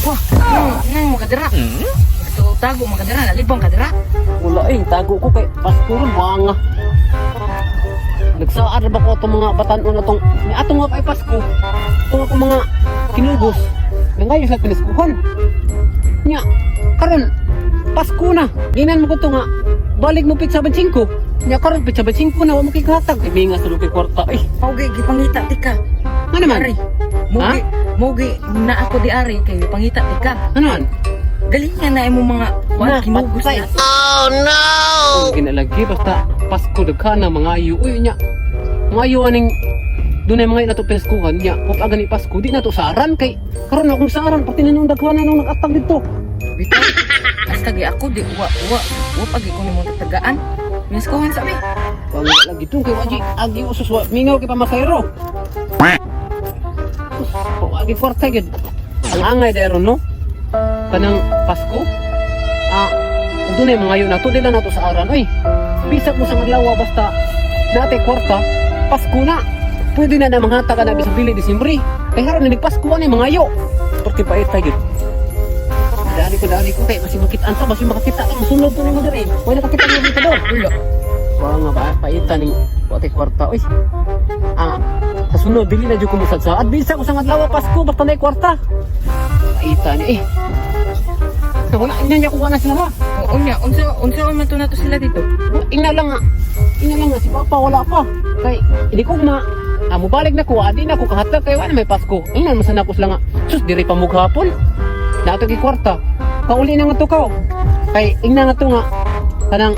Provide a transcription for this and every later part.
Wah, nang makadira. Tago makadira, nalibang kadira. Wala eh, tago ko kay Pasko ron, mga. Nagsaad na ba ko itong mga batanon na itong, ni atong nga kay Pasko, itong ako mga kinugos, nangayo sa pinaskuhan. Nya, karon Pasko na, ginan mo ko to nga, balik mo pizza 5. Nya karon pizza 5 na, wa mo kay kahatag. Ay, mingas na kay kwarta eh. Maugi gipangita tika. Nga naman? Ari. Mugi, mugi na ako di ari kay pangita tika. Ano man? Galingan na imong mga Na, na, kinugos patay. na. Oh. Ginalagi basta Pasko daghan na mga ayo. Uy nya. Mga ayo aning dunay mga nato pinaskuhan nya. Kung aga ni Pasko di na to saran kay karon akong saran pati na nung daghan na nung nagatag dito. Bitaw. Hasta gi ako di wa wa wa pagi ko nimo tatagaan. Minaskuhan sabi. Wala lagi dun kay wagi agi usus wa mingaw kay pamasayro. Sus, agi kwarta gyud. Ang angay dairon no. Kanang Pasko. Ah, ug dunay mga ayo nato dila nato sa aran oy. Bisag mo sa adlaw basta nate kwarta, Pasko na. Pwede na na manghatag ka na bisag dili Disyembre. Kay haron na Pasko ani mga ayo. Porque paita gyud. Dali ko kay basi makita ta, basi makakita ta, musulod to nimo diri. Wala nakakita nimo dito do. Wala. Wa nga ba paita ning wa tay kwarta oy. Ah, sa sunod dili na jud ko musad sa at bisa ko sa adlaw Pasko basta nay kwarta. Paita ni eh. Wala ina niya kuha na sila ha. Oo nya, unsa unsa man to nato sila dito? Ina lang nga. Ina lang nga si Papa wala pa. Kay hindi ko ma ah, mubalik na ko, adi na ko kahatag kay wala may Pasko. Ina man sana ko sila nga. Sus diri pa mo gahapon. Nato gi kwarta. Kauli na nga to ka. Kay ingna nga to nga kanang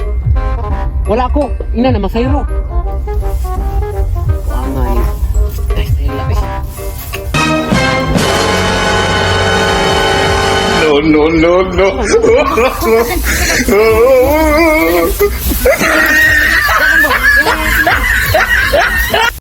wala ko. Ina na masayro. Wa nga ni. Ay, style eh. No, no, no, no.